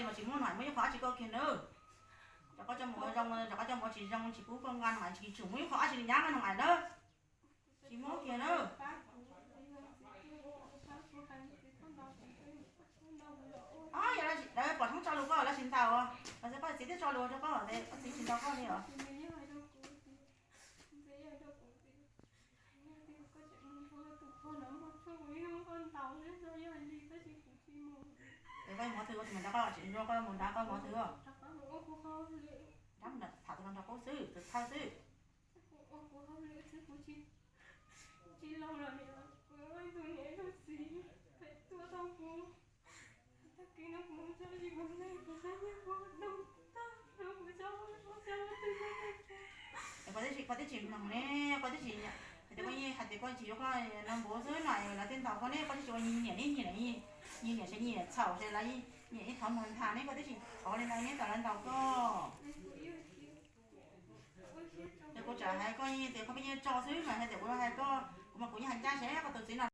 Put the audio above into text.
Mas tsis muab noog ais muab ib qho dab tsi koj kiag nawb. Rov qab coj mus zoo, rov qab coj mus tsis zoo tsis pub koj nqa noog ais, tsis tsum muab ib qho dab tsi li nyab nqa noog ais nawb. Tsis muab kiag nawb. Yog lawv pom thoob tso lus koj lawv tsis ntaus, los xwb koj txiv thiaj tso lus rau koj tias koj txiv tsis ntaus koj li os. Es koj mus thwv, koj tsis mus nrog koj mus nrog koj mus thwv. Rab tham tus no nrog qub xwb, tus thawj xwb. Es koj twb tsis, koj twb tsis mloog ne, koj twb tsis, hais tias koj yeej hais tias koj tsis yuav koj no npaum xwb no lawv thiaj ntaus koj ne, koj twb tsis ua nyias niam ne, nyias niam, nyias niam ces nyias txhaum ces lawv nyias ib thov mus tham ne, koj twb tsis thov li ntawd ne kom lawv ntaus koj. Ces kuv tseem hais koj yeej tias koj pheej yeej tso xwb mas hais tias kuv hais koj, kuv mas kuv yeej hais ncaj seb koj tus txiv no